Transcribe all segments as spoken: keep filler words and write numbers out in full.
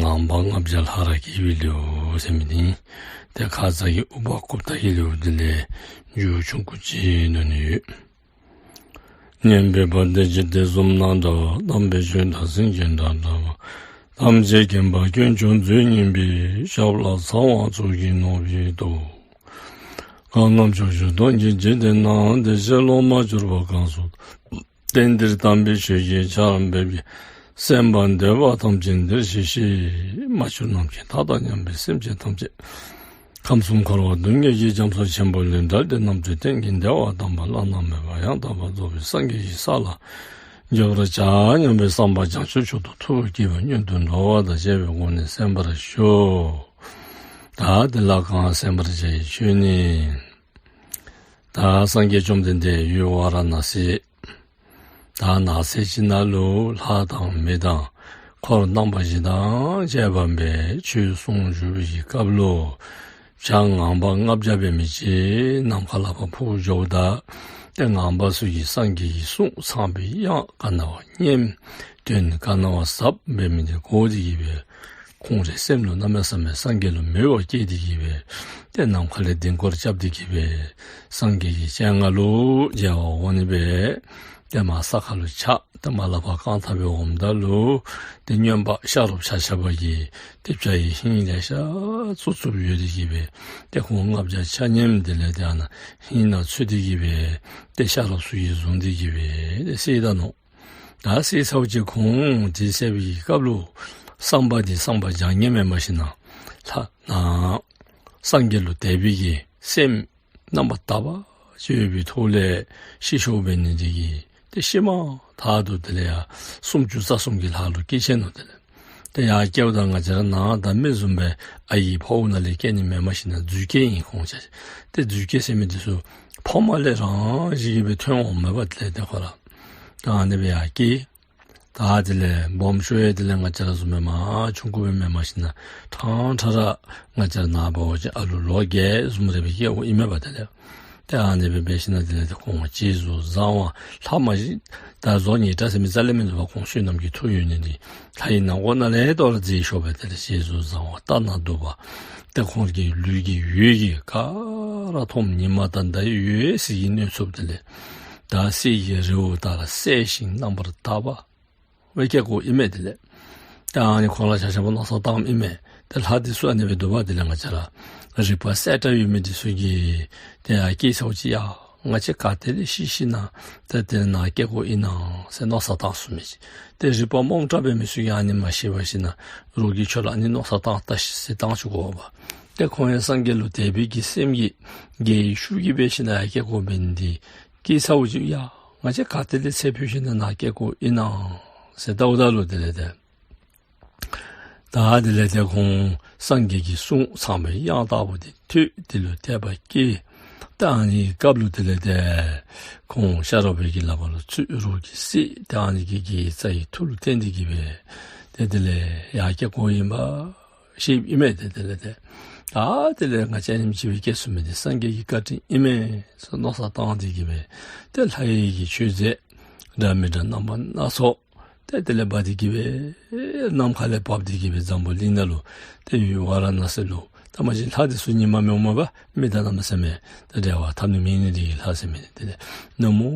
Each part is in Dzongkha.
ངང་པ་ལྔ་བརྒྱ་ལྷ་ར་སྐྱེ་བའི་ལེའུ་ཟེར་མི་འདི་ཏེ་ཁ་ཙ་གི་ཨུ་པ་གུཔྟ་གི་ལེའུ་འདི་ལས་མཇུག་ཆུང་ཀུ་ཅིག་ནང་ན་ཡོད། སྙན་པའི་བ་དན་འཇིག་རྟེན་གསུམ་ན་འདྲ། དམ་པའི་ཆོས་དང་སེམས་ཅན་དང་འདྲ་བ། ཐམས་ཅད་མཁྱེན་པ་དཀོན་མཆོག་མཛོད་བརྙེས་པའི། ཞབས་ལ་ཚངས་དབང་གཙུག་གི་ནོར་བུས་གཏུགས། གང་རྣམས་ཕྱོགས་བཅུ་སྟོང་གི་འཇིག་རྟེན་ན། བདེ་གཤེགས་སློབ་མར་གྱུར་པ་གང་སུ་དེ། དེང་འདིར་དམ་པའི་ཆོས་ཀྱི་ཆར་འབེབས་ཀྱི། གསན་པར་འདོད་པ་ཐམས་ཅད་འདིར་གཤེགས་ཤིག། མ་གྱུར་ནམ་མཁའི་མཐའ་དང་མཉམ་པའི་སེམས་ཅན་ཐམས་ཅད་ཁམས་གསུམ་འཁོར་བ་སྡུག་བསྔལ་གྱི་རྒྱ་མཚོ་ཆེན་པོ་ལས་བསྒྲལ་ཏེ་རྣམ་གྲོལ་གཏན་གྱི་བདེ་བ་དམ་པ་བླ་ན་མེད་པ་ཡང་དག་པར་རྫོགས་པའི་སངས་རྒྱས་ཀྱི་ས་ལ་འགོད་པར་བྱ་སྙམ་པའི་བསམ་པ་བྱང་ཆུབ་མཆོག་ཏུ་ཐུགས་བསྐྱེད་པ་སྔོན་དུ་འགྲོ་བ་དང་བཅས་པའི་སྒོ་ནས་གསན་པར་ཞུ། ད་དེ་ལ་གང་གསན་པར་བྱ་ཡི་ཆོས་ནི། ད་སངས་རྒྱས་བཅོམ་ལྡན་འདས་ཡུལ་ཝཱ་ར་ཎ་སི་ད་ནགས་ཚལ་ཅིག་ནང་ལུ་ལྷ་དང་མི་དང་འཁོར་རྣམ་པ་བཞི་དང་བཅས་པ་སྦེ་ཆོས་གསུང་བཞུགས་པའི་སྐབས་ལུ་བྱ་ངང་པ་ལྔ་བརྒྱ་འབད་མི་ཅིག་ནམ་མཁའ་ལས་ཕར་འཕུར་འགྱོཝ་ད་ཏེ་ངང་པ་ཚུ་གིས་སངས་རྒྱས་ཀྱི་གསུང་ཚངས་པའི་དབྱངས་ག་ནི་བ་སྙན་དོན་ག་ནི་བ་ཟབ་འབད་མི་འདི་གོ་སྟེ་གིས་སྦེ་ཁོང་རའི་སེམས་ལུ་གནམ་མེད་ས་མེད་སངས་རྒྱས་ལུ་མོས་པ་སྐྱེས་ཏེ་གིས་སྦེ་ཏེ་ནམ་མཁའ་ལས་ལྡིང་སྐོར་རྐྱབ་སྟེ་གིས་སྦེ་སངས་རྒྱས་ཀྱི་སྤྱན་སྔར་ལུ་མཇལ་བར་འོང་ནི་སྦེ་ཏེ་མར་ས་ཁར་ལུ་ཆགས། ཏེ་མར་ལས་ཕར་རྐང་ཐང་སྦེ་འོངམ་ད་ལུ་ཏེ་སྨྱོན་པ་ཤ་རོགསཔ་ཆ་ཁྱབ་ཀྱིས་ཏེ་བྱ་ཡི་ཧིང་ལེ་ཤ་བཙུགས་བཙུགསཔ་ཡོད་དེ་གིས་སྦེ་ཏེ་ཁོང་ལྔ་བརྒྱ་ཆ་མཉམ་དེ་ལས་ཏེ་ཨ་ནཱ་ཧིང་ནང་ཚུད་དེ་གིས་སྦེ་ཏེ་ཤ་རོགསཔ་ཚུ་གིས་བཟུང་སྟེ་གིས་སྦེ་ཏེ་བསད་ད་ནུག། ད་བསད་ཚརཝ་ཅིག་ཁོང་དེ་བསད་པའི་སྐབས་ལུ་བསམ་པ་འདི་བསམ་པ་བྱང་ཉེས་མེན་པར་ཞིན་ན་ལྷ་ནཱ་སངས་རྒྱས་ལུ་དད་པའི་གི་སེམས་རྣམ་པར་དག་པ་ཅིག་ཡོད་པའི་ཐོག་ལས་ཤི་ཤོརཝ་འབད་ནི་དེ་གིས་ཏེ་ཤི་མ་ཐག་ཏུ་དེ་ལས་ཡར་སུམ་ཅུ་རྩ་གསུམ་གྱི་ལྷ་ལུ་སྐྱེ་ཆི་ནུག། དེ་ལས་ཏེ་ཡར་སྐྱེཝ་ད་ང་བཅས་ར་ནཱ་ད་མི་བཟུམ་སྦེ་ཨའི་ཕོཝ་ནང་ལས་སྐྱེ་ནི་མེན་པར་ཞིན་ན་རྫུས་སྐྱེས་ཨིན། ཁོང་ཆ་ཁྱབ་ཏེ་རྫུས་སྐྱེས་ཟེར་མི་འདི་ཚུ་ཕོཝ་མ་ལས་རང་བཞིན་གྱིས་སྦེ་ཐོན་འོངམ་མས་པ། དེ་ལས་ཏེ་ཁོ་ར་ད་ཨ་ནི་སྦེ་ཡར་སྐྱེས། ད་དེ་ལས་སྦོམ་ཤོས་ཡང་དེ་ལས་ང་བཅས་ར་བཟུམ་སྦེ་མར་ཆུང་ཀུ་སྦེ་མེན་པར་ཞིན་ན་ཕྲང་ཕྲང་ར་ང་བཅས་ར་ནཱ་འབད་བ་ཅིན་ཨ་ལུ་ལོ་བརྒྱད་བཟུམ་རེ་སྦེ་སྐྱེ་འོང་ཨིན་མས་པ། དེ་ལས་ཏེ་ཨ་ནི་སྦེ་འབད་ཞིན་ན་དེ་ལས་ཏེ་ཁོང་བྱད་གཟུགས་བཟང་བ་ལྷ་མ་གཞི་ད་བཟོ་ཉེས་དྲགས་ཟེར་མི་རྩ་ལས་མིན་འདུག་པ། ཁོང་བསོད་ནམས་ཀྱི་མཐུ་ཡོད་ནི་འདི་ལྷ་ཡི་ནང་ཁོག་ནང་ལས་ཏེ་ལོག་ར་མཛེས་ཤོས་པ། དེ་ལས་བྱད་གཟུགས་བཟང་བ་ལྟ་ན་སྡུག་པ། ཏེ་ཁོང་གི་ལུས་ཀྱི་འོད་ཀྱིས་ག་ར་མཐོངམ་ཉི་མ་དང་ཟླ་བའི་འོད་ཟེར་གྱི་གནོད་ཚུགསཔ། དེ་ལས་ད་གསེར་གྱི་རི་བོ་ལྟར་གསལ་ཞིང་རྣམ་པར་དག་པ་སྦེ་སྐྱེ་དགོཔ་ཨིན་མས། དེ་ལས་ད་ཨ་ནི་ཁོང་ར་ཆ་ཁྱབ་མནོ་བསམ་བཏངམ་ཨིན་མས། ཏེ་ལྷ་འདི་ཚུ་ཨ་ནི་སྦེ་འདུག་པ། དེ་ལས་ང་བཅས་ར་རིག་པ་གསལ་དྲགས་ཡོད་མི་འདི་ཚུ་གིས་ཏེ་ཡར་སྐྱེས་ཚརཝ་ཅིག་ཡ་ང་བཅས་ག་ཏེ་ལས་ཤི་ཞིན་ན་ཏེ་དེ་ནང་སྐྱེ་དགོཔ་ཨིན་ན་ཟེར་མནོ་བསམ་བཏང་ཚུགས་མི་ཅིག། ཏེ་རིག་པ་རྨོངས་དྲགས་འབད་མི་ཚུ་གིས་ཨ་ནི་མ་ཤེས་པར་ཞིན་ན་རོགས་ཀྱིས་ཁྱོད་ལུ་ཨ་ནི་མནོ་བསམ་བཏང་ད་ཤིག་ཟེར་བཏང་བཅུག་དགོ་པ། ཏེ་ཁོང་ཡང་སངས་རྒྱས་ལུ་དད་པའི་གི་སེམས་ཀྱིས་དགེ་བའི་ཤུགས་ཀྱིས་འབད་ཞིན་ན་ཡར་སྐྱེ་དགོཔ་འབད་ནི་འདི་སྐྱེས་ཚརཝ་ཅིག་ཡ་ང་བཅས་ག་ཏེ་ལས་ཚེ་འཕོས་ཞིན་ན་ནཱ་སྐྱེ་དགོཔ་ཨིན་ན་ཟེར་བལྟཝ་ད་ལུ་དེ་ལས་ཏེ་ད་དེ་ལས་ཏེ་ཁོང་སངས་རྒྱས་ཀྱི་གསུང་ཚངས་པའི་དབྱངས་ལྟ་བུ་དེ་ཐོས། དེ་ལུ་དད་པ་སྐྱེས། ད་ཨ་ནི་སྐབས་ལུ་དེ་ལས་ཏེ་ཁོང་ཤ་རོགསཔ་གི་ལག་པ་ལུ་ཚུད། རོགས་ཀྱིས་བསད། ད་ཨ་ནི་གི་དགེ་རྩ་ཡི་མཐུ་ལུ་བརྟེན་ཏེ་གིས་སྦེ་ཏེ་དེ་ལས་ཡར་སྐྱེ་དགོཔ་ཨིན་པ་ཤེསཔ་ཨིན་མས། ཏེ་དེ་ལས་ཏེ་ད་དེ་ལས་ང་བཅས་ཨ་ནེམ་ཅིག་སྦེ་སྐྱེ་ཚུགས་མི་འདི་སངས་རྒྱས་ཀྱི་བཀའ་དྲིན་ཨིན་མས་ཟེར་མནོ་བསམ་བཏང་སྟེ་གིས་སྦེ་ཏེ་ལྷ་ཡི་གི་མཆོད་རྫས་འདྲ་མི་འདྲ་རྣམ་པ་སྣ་ཚོགས་ཏེ་དེ་ལས་འབག་སྟེ་གིས་སྦེ་ནམ་མཁའ་ལས་བབས་ཏེ་གིས་སྦེ་འཛམ་བུ་གླིང་ནང་ལུ་ཏེ་ཡུལ་ཝཱ་ར་ཎ་སི་ལུ་ད་མ་གཞི་ལྷ་འདི་ཚུ་ཉིནམ་མི་འོང་མས་པ། མི་ད་གནམ་མེད་ས་མེད་ད་འབྲེལ་བ་འཐབ་ནི་མེད་ནི་དེ་གིས་ལྷ་ཟེར་མི་འདི་དེ་ལས་ནུབ་མོ་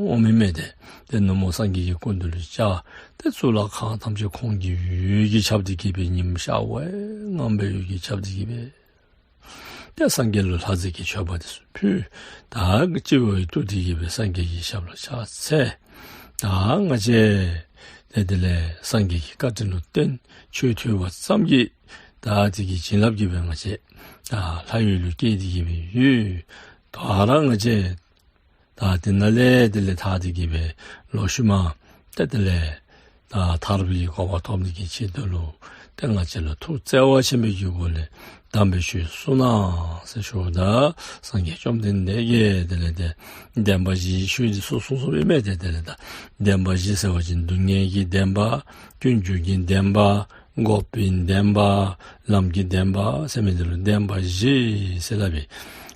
འོང་མི་མས། ཏེ་ཏེ་ནུབ་མོ་སངས་རྒྱས་ཀྱི་སྐུ་མདུན་ལུ་བཅར། ཏེ་གཙུག་ལག་ཁང་ཐམས་ཅད་ཁོང་གི་འོད་ཀྱིས་ཁྱབ་སྟེ་གིས་སྦེ་ཉིམ་ཤར་བའི་ངང་པའི་འོད་ཀྱིས་ཁྱབ་སྟེ་གིས་སྦེ་ཏེ་སངས་རྒྱས་ལུ་ལྷ་རྫས་ཀྱི་མཆོད་པ་འདི་ཚུ་ཕུལ། ད་སྤྱི་བོ་ཡི་གཏུགས་ཏེ་གིས་སྦེ་སངས་རྒྱས་ཀྱི་ཞབས་ལུ་ཕྱག་འཚལ། ད་ང་བཅས་ཏེ་དེ་ལས་སངས་རྒྱས་ཀྱི་བཀའ་དྲིན་ལུ་བརྟེན་ཆོས་ཐོས་པ་ཙམ་གྱིས་ད་དེ་གི་བྱིན་རླབས་ཀྱིས་སྦེ་ང་བཅས་ད་ལྷ་ཡུལ་ལུ་སྐྱེས་ཏེ་གིས་སྦེ་ཡོད། ད་ར་ང་བཅས་ད་དེ་ནང་ལས་དེ་ལས་ཐར་ཏེ་གིས་སྦེ་ལོག་ཤུལ་མ་ཏེ་དེ་ལས་ད་ཐར་པའི་གོ་འཕང་ཐོབ་ནི་གི་ཆེད་དུ་ལུ་ཏེ་ང་བཅས་ལུ་ཐུགས་བརྩེ་བ་ཆེན་པོའི་གི་སྒོ་ལས་དམ་པའི་ཆོས་གསུང་གནང་ཟེར་ཞུཝ་ད་སངས་རྒྱས་བཅོམ་ལྡན་འདས་ཀྱིས་དེ་ལས་ཏེ་བདེན་པ་བཞིའི་ཆོས་འདི་ཚུ་གསུངས་གསུངསམ་ཨིན་མས། ཏེ་དེ་ལས་ད་བདེན་པ་བཞི་ཟེར་བ་ཅིན་སྡུག་བསྔལ་གྱི་བདེན་པ། ཀུན་འབྱུང་གི་བདེན་པ། འགོག་པའི་བདེན་པ། ལམ་གྱི་བདེན་པ་ཟེར་མི་འདི་ལུ་བདེན་པ་བཞི་ཟེར་སླབ་ཨིན།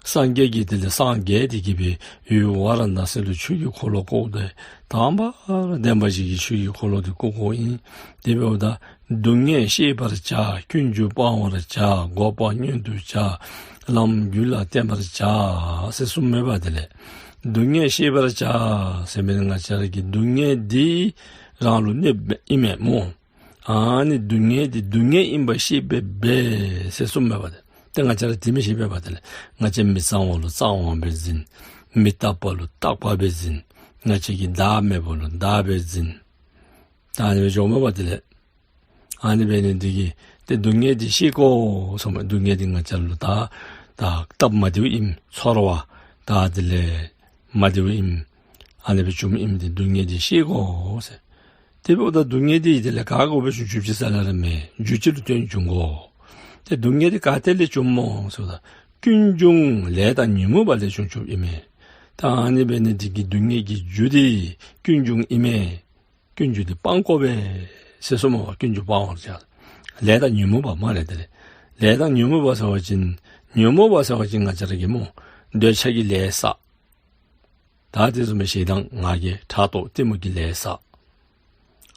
སངས་རྒྱས་ཀྱིས་དེ་ལས་སངས་རྒྱས་ཏེ་གི་སྦེ་ཡུལ་ཝཱ་ར་ཎ་སི་ལུ་ཆོས་ཀྱི་འཁོར་ལོ་བསྐོར་ཏེ་དང་པ་ར་བདེན་པ་བཞི་གི་ཆོས་ཀྱི་འཁོར་ལོ་འདི་བསྐོར་བསྐོརཝ་ཨིན། དེ་འབདཝ་ད་སྡུག་བསྔལ་ཤེས་པར་བྱ། ཀུན་འབྱུང་སྤང་བར་བྱ། འགོག་པ་མངོན་དུ་བྱ། ལམ་རྒྱུད་ལ་བརྟན་པར་བྱ་ཟེར་གསུངསམ་མས་པ། དེ་ལས་སྡུག་བསྔལ་ཤེས་པར་བྱ་ཟེར་མི་ང་བཅས་ར་གི་སྡུག་བསྔལ་འདི་རང་ལུ་གནོདཔ་ཨིན་མས་སྨོ། ཨ་ནི་སྡུག་བསྔལ་འདི་སྡུག་བསྔལ་ཨིན་པ་ཤེས་པར་འབད་ཟེར་གསུངསམ་མས་པ། ཏེ་ཏེ་ང་བཅས་ར་དེ་མི་ཤེས་པས་པ། དེ་ལས་ང་བཅས་མི་གཙང་བ་ལུ་གཙང་བ་སྦེ་འཛིན། མི་རྟག་པ་ལུ་རྟག་པ་སྦེ་འཛིན། ང་བཅས་ཀྱི་བདག་མེད་པ་ལུ་བདག་སྦེ་འཛིན། ད་ཨ་ནི་སྦེ་འགྱོཝ་མས་པ། དེ་ལས་ཨ་ནི་འབད་ནི་འདི་གིས་ཏེ་སྡུག་བསྔལ་འདི་ཤེས་དགོ་གསུངསམ་མས། སྡུག་བསྔལ་འདི་ང་བཅས་ལུ་ད་ད་སྟབས་མ་བདེཝ་ཨིནམ། ཚོར་བ་ད་དེ་ལས་མ་བདེཝ་ཨིནམ། ཨ་ནི་སྦེ་བྱུངམ་ཨིནམ་འདི་སྡུག་བསྔལ་འདི་ཤེས་དགོ་ཟེར། དེ་འབདཝ་ད་སྡུག་བསྔལ་འདི་དེ་ལས་ག་དགོ་པའི་ཤུགས་བྱུང་ཅི་ཟེར་སླབ་ར་མེད། རྒྱུ་ཅིག་ལུ་བརྟེན་འབྱུང་དགོ། ཏེ་སྡུག་བསྔལ་འདི་ག་ཏེ་ལས་བྱུངམ་སྨོ་ཟེརཝ་ད་ཀུན་འབྱུང་ལས་དང་ཉོན་མོངས་པ་ལས་བྱུང་བྱུངམ་ཨིན་མས། ད་ཨ་ནི་འབད་ནི་འདི་གིས་སྡུག་བསྔལ་གྱི་རྒྱུ་འདི་ཀུན་འབྱུང་ཨིན་མས། ཀུན་འབྱུང་འདི་སྤང་དགོ་པས་ཟེར་གསུངསམ་མས་པ། ཀུན་འབྱུང་སྤང་བར་བྱ། ལས་དང་ཉོན་མོངས་པ་སྨ་རེ། དེ་ལས་ལས་དང་ཉོན་མོངས་པ་ཟེར་བ་ཅིན་ཉོན་མོངས་པ་ཟེར་བ་ཅིན་ང་བཅས་ར་གི་སྨོ་འདོད་ཆགས་ཀྱི་ལས་བསགས། ད་དེ་བཟུམ་སྦེ་ཞེ་སྡང་ང་རྒྱལ་ཕྲག་དོག་གཏི་མུག་གི་ལས་བསགས།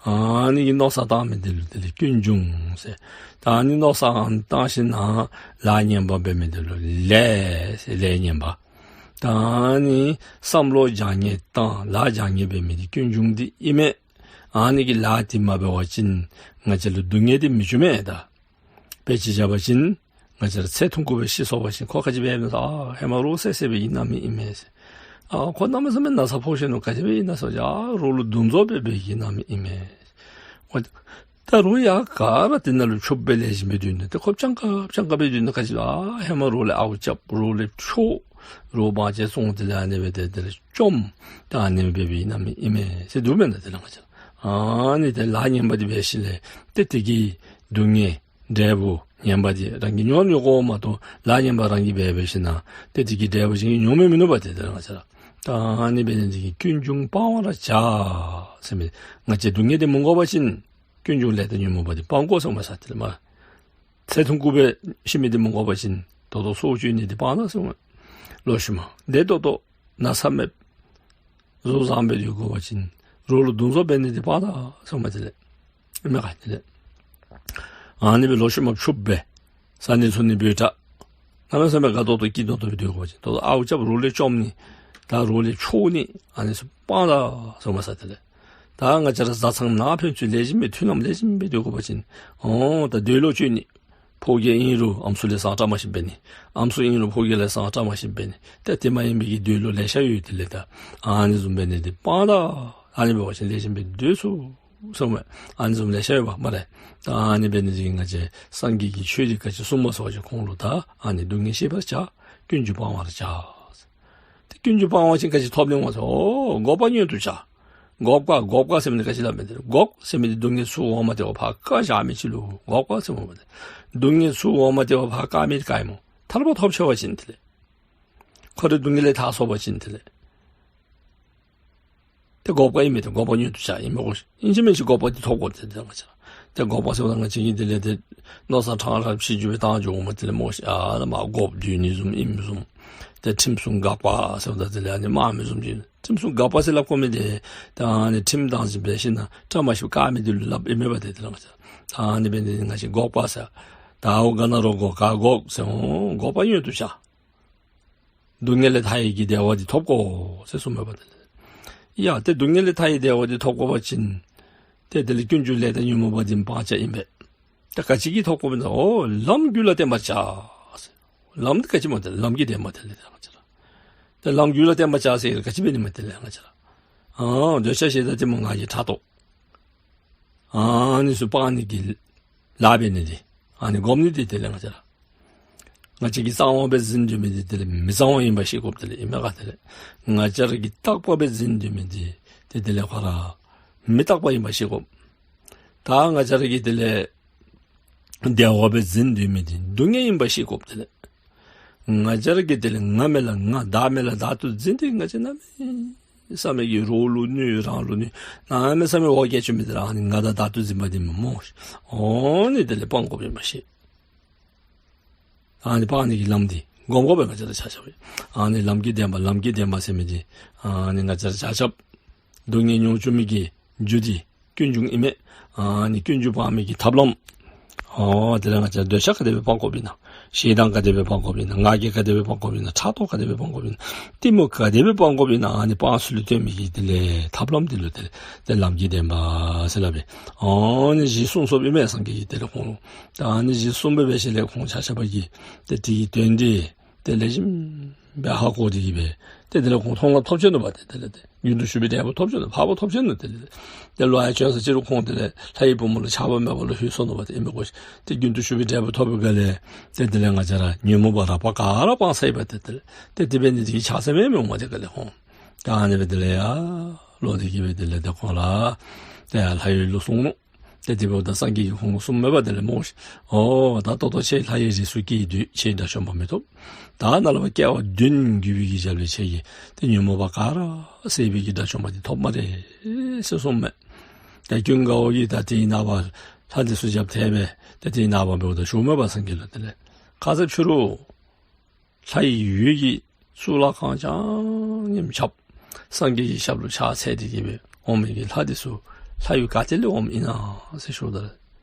ཨ་ནི་གི་མནོ་བསམ་བཏང་མི་འདི་ལུ་དེ་ལས་ཀུན་འབྱུང་ཟེར། ད་ཨ་ནི་མནོ་བསམ་བཏང་ཞིནམ་ལས་ལཱ་ངན་པ་འབད་མི་འདི་ལུ་ལས་ཟེར། ལས་ངན་པ། ད་ཨ་ནི་བསམ་བློ་བྱང་ཉེས་བཏང་ལཱ་བྱང་ཉེས་འབད་མི་འདི་ཀུན་འབྱུང་འདི་ཨིན་མས། ཨ་ནི་གི་ལཱ་འདི་མ་འབད་བ་ཅིན་ང་བཅས་ལུ་སྡུག་བསྔལ་འདི་མི་འབྱུང་མས་ད། དཔེ་ཅིག་བཞག་པ་ཅིན་ང་བཅས་ར་ཚེ་ཐུང་ཀུ་སྦེ་ཤི་སོང་པ་ཅིན་ཁོ་ག་ཅི་འབད་ཨིན་ན་ཟེར། ཨ་ཧེ་མ་རོགས་བསད་བསད་པའི་ཨིན་ན་མེན་ཨིན་མས་ཟེར། ཨ་ཁོ་གནམ་མེད་ས་མེད་ན་ཚ་ཕོག་ཞིན་ན་ག་ཅི་འབད་ཨིན་ན་ཟེར། ཨ་རོགས་ལུ་བརྡུང་བཟོ་འབད་འབད་ཨིན་ན་མེན་ཨིན་མས་ཟེར། ད་རོགས་ཡང་ག་ར་དེ་ནང་ལུ་ཕྱུགཔོ་སྦེ་ལེགས་ཤོམ་སྦེ་སྡོད་ནི། ཏེ་ཁོ་སྤྱང་ཀ་སྤྱང་ཀ་སྦེ་སྡོད་ནི། ག་ཅི་ཨ་ཧེ་མ་རོགས་ལས་ཨརཝ་རྐྱབ། རོགས་ལས་འཕྱོག། རོགས་དབང་ཆ་བཙོང་སྟེ་ལས་ཨ་ནི་སྦེ་ཏེ་དེ་ལས་བཅོམ། ད་ཨ་ནི་སྦེ་འབད་འབད་ཨིན་ན་མེན་ཨིན་མས་ཟེར་འདུག་མེན་ན། དེ་ལས་ང་བཅས་ར་ཨ་ནི་ཏེ་ལཱ་ངན་པ་འདི་འབད་ཞིནམ་ལས་ཏེ་དེ་གི་སྡུག་བསྔལ་འབྲས་བུ་ངན་པ་འདི་རང་གིས་མྱོང་མྱོང་དགོ་མ་གཏོགས་ལཱ་ངན་པ་རང་གིས་འབད་འབད་ཞིནམ་ལས་ཏེ་དེ་གི་འབྲས་བུ་གཞན་གྱིས་མྱོང་མི་མིན་ནུག་པ། ཏེ་དེ་ལས་ང་བཅས་ར་ད་ཨ་ནི་འབད་ནི་འདི་གིས་ཀུན་འབྱུང་སྤང་བར་བྱ་ཟེར་མི་ང་བཅས་སྡུག་བསྔལ་འདི་མི་དགོ་པ་ཅིན་ཀུན་འབྱུང་ལས་དང་ཉོན་མོངས་པ་འདི་སྤང་དགོ་ཟེར་མས་ས། དེ་ལས་མ་ཚེ་ཐུང་ཀུ་སྦེ་ཤི་མི་འདི་མི་དགོ་པ་ཅིན་ད་ལྟོ་སྲོག་གཅོད་ནི་འདི་སྤང་ད་ཟེར་མས། ལོག་ཤུལ་མ་འདི་ད་ལྟོ་ན་ཚ་མེདཔ་བཟོ་བཟང་སྦེ་སྡོད་དགོ་པ་ཅིན་རོགས་ལུ་བརྡུང་བཟོ་འབད་ནི་འདི་སྤང་ད་ཟེར་མས། དེ་ལས་ཨིན་མས་ག། དེ་ལས་ཨ་ནི་སྦེ་ལོག་ཤུལ་མ་ཕྱུགཔོ་སྦེ་བཟའ་ནི་འཚོ་ནི་འབོལ་ཆ་གནམ་མེད་ས་མེད་དགའ་ཏོག་ཏོ་སྐྱིད་ཏོག་ཏོ་སྦེ་སྡོད་དགོ་པ་ཅིན་ད་ལྟོ་ཨརཝ་རྐྱབ། རོགས་ལས་བཅོམ་ནི་ད་རོགས་ལས་འཕྱོག་ནི་ཨ་ནི་ཚུ་སྤང་ད་ཟེར་མས་ས། དེ་ལས་ད་ང་བཅས་ར་བཟའ་ཚང་ནང་ཕན་ཚུན་ལེགས་ཤོམ་སྦེ་མཐུན་ལམ་ལེགས་ཤོམ་སྦེ་སྡོད་དགོ་པ་ཅིན་འོ་ད་འདོད་ལོག་སྤྱོད་ནི། ཕོ་རྒྱས་ཨིན་རུང་ཨམ་སྲུ་ལས་བཟང་བཀྲ་མ་ཤིསཔ་འབད་ནི། ཨམ་སྲུ་ཨིན་རུང་ཕོ་རྒྱས་ལས་བཟང་བཀྲ་མ་ཤིསཔ་འབད་ནི། ད་དེ་མ་ཡིན་པའི་གི་འདོད་ལོག་ལེ་ཤ་ཡོད། དེ་ལས་ད་ཨ་ནི་བཟུམ་འབད་ནི་འདི་སྤང་ད། ཨ་ནི་འབད་བ་ཅིན་ལེགས་ཤོམ་སྦེ་སྡོད་ཚུགས་ཟེར་མས། ཨ་ནི་བཟུམ་ལེ་ཤ་ཡོདཔ་སྨ་རེ། ད་ཨ་ནི་འབད་ནི་འདི་གིས་ང་བཅས་སངས་རྒྱས་ཀྱིས་ཆོས་འདི་ག་ཅི་གསུངསམ་སྨོ་ཟེར་བ་ཅིན་ཁོང་ལུ་ད་ཨ་ནི་སྡུག་བསྔལ་ཤེས་པར་བྱ། ཀུན་འབྱུང་སྤང་བར་བྱ། ཏེ་ཀུན་འབྱུང་སྤང་བ་ཅིན་ག་ཅི་ཐོབ་ནི་སྨོ་ཟེར། འོ་འགོག་པ་མངོན་དུ་བྱ། འགོག་པ་འགོག་པ་ཟེར་མི་འདི་ག་ཅི་སླབ་མི་འདི་རེད། འགོག་ཟེར་མི་འདི་སྡུག་བསྔལ་ཚུ་འོང་མ་སྟེར་བར་ཕར་བཀག་བཞག་མི་ཅིག་ལུ་འགོག་པ་ཟེར་སྨོ། སྡུག་བསྔལ་ཚུ་འོང་མ་སྟེར་བར་ཕར་བཀག་མི་འདི་ག་ཨིན་སྨོ། ཐར་པ་ཐོབ་ཆི་བ་ཅིན་དེ་ལས་ཁོ་རའི་སྡུག་བསྔལ་ལས་ཐར་སོང་པ་ཅིན་དེ་ལས་ཏེ་འགོག་པ་ཨིན་མས། ཏེ་འགོག་པ་མངོན་དུ་བྱ་ཨིན་མས་གོ། ཨིན་ཅི་མིན་ཅི་འགོག་པ་འདི་ཐོབ་དགོ། ཏེ་ཏེ་ང་བཅས་ར་ཏེ་འགོག་པ་ཟེརཝ་ད་ང་བཅས་ཀྱིས་དེ་ལས་ཏེ་མནོ་བསམ་ཕྲང་རབ་ཅིག་འགྱོ་སྦེ་བཏང་འགྱོཝ་མས། དེ་ལས་མོ་ཤིག་ཨ་ནཱ་མར་འགོགཔ་སྡོད་ནི་བཟུམ་ཨིནམ་བཟུམ། ཏེ་ཁྲིམས་སྲུང་འགག་པ་ཟེརཝ་ད་དེ་ལས་ཨ་ནི་དམག་མི་བཟུམ་ཅིག། ཁྲིམས་སྲུང་འགག་པ་ཟེར་སླབ་དགོ་མི་འདི་ད་ཨ་ནི་ཁྲིམས་དང་འཛིང་འབད་ཞིནམ་ལས་བཀྲ་མ་ཤིསཔ་བཀག་མི་འདི་ལུ་སླབ་ཨིན་མས་པ། ཏེ་དེ་ལས་ང་བཅས་ར་ད་ཨ་ནི་འབད་ནི་འདི་ང་བཅས་འགོག་པ་ཟེར། ད་འོ་ག་ནཱ་རོགས་འགོག་ག་འགོག་ཟེར། འོ་འགོག་པ་མངོན་དུ་བྱ། སྡུག་བསྔལ་ལས་ཐར་བའི་གི་བདེ་བ་འདི་ཐོབ་དགོ་ཟེར་གསུངསམ་མས་པ། དེ་ལས་ཡ་ཏེ་སྡུག་བསྔལ་ལས་ཐར་བའི་བདེ་བ་འདི་ཐོབ་དགོ་པ་ཅིན་ཏེ་དེ་ལས་ཀུན་འབྱུང་ལས་དང་ཉོན་མོངས་པ་འདི་སྤང་བྱ་ཨིན་པས། ད་ག་ཅི་གིས་ཐོབ་དགོཔ་ཨིན་ན། འོ་ལམ་རྒྱུད་ལ་བརྟན་པར་བྱ་ཟེར། ལམ་འདི་ག་ཅི་སྨོ། ཏེ་ལམ་གྱི་བདེན་པ་དེ་ལས་ཏེ་ང་བཅས་ར་ཏེ་ལམ་རྒྱུད་ལ་བརྟན་པར་བྱ་ཟེར་ག་ཅི་འབད་ནི་སྨོ། དེ་ལས་ང་བཅས་ར་ཨ་འདོད་ཆགས་ཞེ་སྡང་གཏི་མུག་ང་རྒྱལ་ཕྲག་དོག་ཨ་ནི་ཚུ་སྤང་ནི་གི་ལཱ་འབད་ནི་འདི་ཨ་ནི་སྒོམ་ནི་འདི་དེ་ལས་ང་བཅས་ར་ང་བཅས་ཀྱིས་གཙང་བ་སྦེ་འཛིན་སྡོད་མི་འདི་དེ་ལས་མི་གཙང་བ་ཨིན་པ་ཤེས་དགོཔ་དེ་ལས་ཨིན་མས་ག། དེ་ལས་ང་བཅས་ར་གིས་རྟག་པ་སྦེ་འཛིན་སྡོད་མི་འདི་ཏེ་དེ་ལས་ཁོ་ར་མི་རྟག་པ་ཨིན་པ་ཤེས་དགོཔ། ད་ང་བཅས་ར་གིས་དེ་ལས་བདེ་བ་སྦེ་འཛིན་སྡོད་མི་འདི་སྡུག་བསྔལ་ཨིན་པ་ཤེས་དགོཔ། དེ་ལས་ང་བཅས་ར་གིས་དེ་ལས་ང་མེན་ལ་ང་བདག་མེན་ལ་བདག་ཏུ་འཛིན་ཏེ་ང་བཅས་གནམ་མེད་ས་མེད་ཀྱི་རོགས་ལུ་གནོད་རང་ལུ་གནོད་གནམ་མེད་ས་མེད་འོ་བརྒྱལ་བཅུག་མི་འདི་ར་ཨ་ནི་ང་བདག་བདག་ཏུ་འཛིན་པ་འདི་མས་སྨོ། འོ་ནི་དེ་ལས་སྤང་དགོཔ་ཨིན་པ་ཤེས། ཨ་ནི་སྤང་ནི་གི་ལམ་འདི་ སྒོམ་དགོ་པས། ང་བཅས་ར་ཆ་ཁྱབ་ཨ་ནི་ལམ་གྱི་བདེན་པ་ལམ་གྱི་བདེན་པ་ཟེར་མི་འདི་ཨ་ནི་ང་བཅས་ར་ཆ་ཁྱབ་སྡུག་བསྔལ་མྱོང་བཅུག་མི་གི་རྒྱུ་འདི་ཀུན་འབྱུང་ཨིན་མས། ཨ་ནི་ཀུན་འབྱུང་སྤང་མི་གི་ཐབས་ལམ། ཨོ་དེ་ལས་ང་བཅས་འདོད་ཆགས་ག་དེ་སྦེ་སྤང་དགོཔ་ཨིན་ན། ཞེ་སྡང་ག་དེ་སྦེ་སྤང་དགོཔ་ཨིན་ན། ང་རྒྱལ་ག་དེ་སྦེ་སྤང་དགོཔ་ཨིན་ན། ཕྲག་དོག་ག་དེ་སྦེ་སྤང་དགོཔ་ཨིན་ན། གཏི་མུག་ག་དེ་སྦེ་སྤང་དགོཔ་ཨིན་ན། ཨ་ནི་སྤང་ཚུལ་ལུ་སྟོན་མི་གི་དེ་ལས་ཐབས་ལམ་འདི་ལུ་དེ་ལས་དེ་ལམ་གྱི་བདེན་པ་ཟེར་སླབ་པས། ཨ་ནི་གཞི་གསུངས་སོཔ་ཨིན་མས་སངས་རྒྱས་ཀྱིས། དེ་ལས་ཁོང་ལུ་ད་ཨ་ནི་གཞི་གསུངས་པའི་སྦེ་ཞིནམ་ལས་ཁོང་ཆ་ཁྱབ་ཀྱིས་ཏེ་དེ་གི་དོན་འདི་ཏེ་ལེགས་ཤོམ་སྦེ་ཧ་གོ་སྟེ་གི་སྦེ་ཏེ་དེ་ལས་ཁོང་མཐོང་ལམ་ཐོབ་ཆི་ནུག་པ། ཏེ་དེ་ལས་ཏེ་རྒྱུན་དུ་ཞུགས་པའི་འབྲས་བུ་ཐོབ་ཆི་ནུག། འཕགས་པ་ཐོབ་ཆི་ནུག། དེ་ལས་ཏེ་ལོག་ཡར་བྱོན་ས་ཅིག་རུང་ཁོང་དེ་ལས་ལྷ་ཡི་བུ་མོ་ལུ་ཆགས་པ་མེད་པ་ལུ་ལྷོད་སོ་ནུག་པ། ཏེ་ཨིན་མས་གོ་ཤིག། ཏེ་རྒྱུན་དུ་ཞུགས་པའི་འབྲས་བུ་ཐོབ་པའི་སྒང་ལས་ཏེ་དེ་ལས་ང་བཅས་ར་ཉོན་མོངས་པ་རགས་པ་ག་ར་སྤངས་ཚར་ཡི་པ། ཏེ་དེ་ལས་ཏེ་དེ་འབད་ནི་དེ་གིས་ཆགས་ས་མེད་མི་འོང་མས། ཏེ་ག་ལས་ཁོང་ད་ཨ་ནི་སྦེ་དེ་ལས་ཡར་ལོག་སྟེ་གི་སྦེ་དེ་ལས་ཏེ་ཁོང་ར་ཏེ་ཡར་ལྷ་ཡུལ་ལུ་སོང་ནུག། ཏེ་དེ་འབདཝ་ད་སངས་རྒྱས་ཀྱིས་ཁོང་ལུ་གསུངམ་མས་པ། དེ་ལས་མོ་ཤིག། ཨོ་ད་ད་ལྟོ་ཁྱེད་ལྷ་ཡི་རིགས་སུ་སྐྱེས་དུས་ཁྱེད་དགྲ་བཅོམ་པ་མི་ཐོབ། ད་ནཱ་ལས་ཕར་སྐྱེ་བ་བདུན་བརྒྱུད་པའི་གི་རྒྱབ་ལས་ཁྱེད་ཀྱིས་ཏེ་ཉོན་མོངས་པ་ག་ར་ཟད་པའི་གི་དགྲ་བཅོམ་པ་འདི་ཐོབ་སྨ་རེ་ཟེར་གསུངམ་མས། ཏེ་ཀུན་དགའ་བོ་གིས་ད་དེའི་ནངས་པ་ལྷ་འདི་ཚུ་རྒྱབ་ཐལ་སྦེ་ཏེ་དེའི་ནངས་པ་འབདཝ་ད་ཞུཝ་མས་པ་སངས་རྒྱས་ལུ། དེ་ལས་ཁ་ཙ་ཕྱི་རུ་ལྷ་ཡི་ཡུལ་གྱི་གཙུག་ལག་ཁང་ཆ་མཉམ་ཁྱབ་སངས་རྒྱས་ཀྱི་ཞབས་ལུ་ཕྱག་འཚལ་ཏེ་གི་སྦེ་འོང་མི་གི་ལྷ་འདི་ཚུ་ལྷ་ཡུལ་ག་ཏེ་ལས་འོངམ་ཨིན་ན་ཟེར་ཞུཝ་ད་